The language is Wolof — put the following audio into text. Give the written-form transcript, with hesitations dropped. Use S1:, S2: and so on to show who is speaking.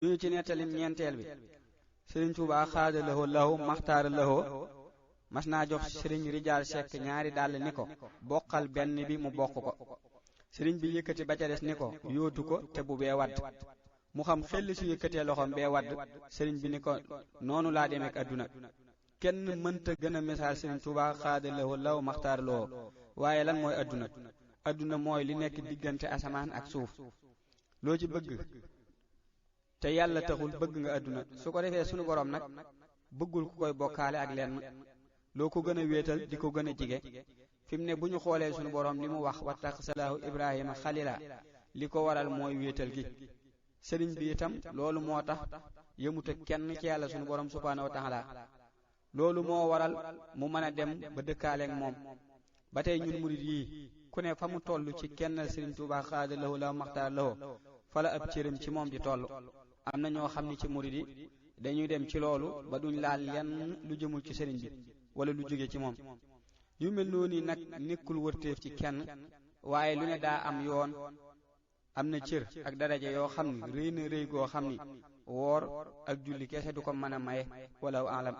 S1: ñu ci nettalim ñeenteel bi sëriñ Tuubaa xaada lahoo lahu maxtaara lahoo mas naa jox sëriñ Rijaal Sekk ñaari dàll ni ko bokkal benn bi mu bokk ko sëriñ bi yëkkati ba ca des ni ko yóotu ko te bu bee wadd mu xam xel su yëkkatee loxoom bee wadd sëriñ bi ni ko noonu laa demeek adduna kenn mënta gën a misaal sëriñ Tuubaa xaada lahoo lahu maxtaara lahoo waaye lan mooy adduna mooy li nekk diggante asamaan ak suuf loo ci bëgg te yàlla taxul bëgg nga adduna su ko defee sunu borom nag bëggul ku koy bokkaale ak lenn loo ko gën a wéetal di ko gën a jige fi mu ne bu ñu xoolee sunu borom li mu wax wattaxasalaahu Ibrahima xalila li ko waral mooy wéetal gi sëriñ bi itam loolu moo tax yëmuta kenn ci yàlla sunu borom subhaanahu wa taala loolu moo waral mu mën a dem ba dëkkaaleek moom ba tey ñun murid yii ku ne fa mu toll ci kennal sëriñ Tuubaa xaada lahu la maxtaar lahu fala ab cëram ci moom di toll am na ñoo xam ni ci murid yi dañuy dem ci loolu ba duñ laal lenn lu jëmul ci sëriñ bi wala lu jóge ci moom yu mel noonu nag nekkul wërteef ci kenn waaye lu ne daa am yoon am na cër ak daraja yoo xam ni rëy na rëy goo xam ni woor ak julli kese du ko mën a maye wala alam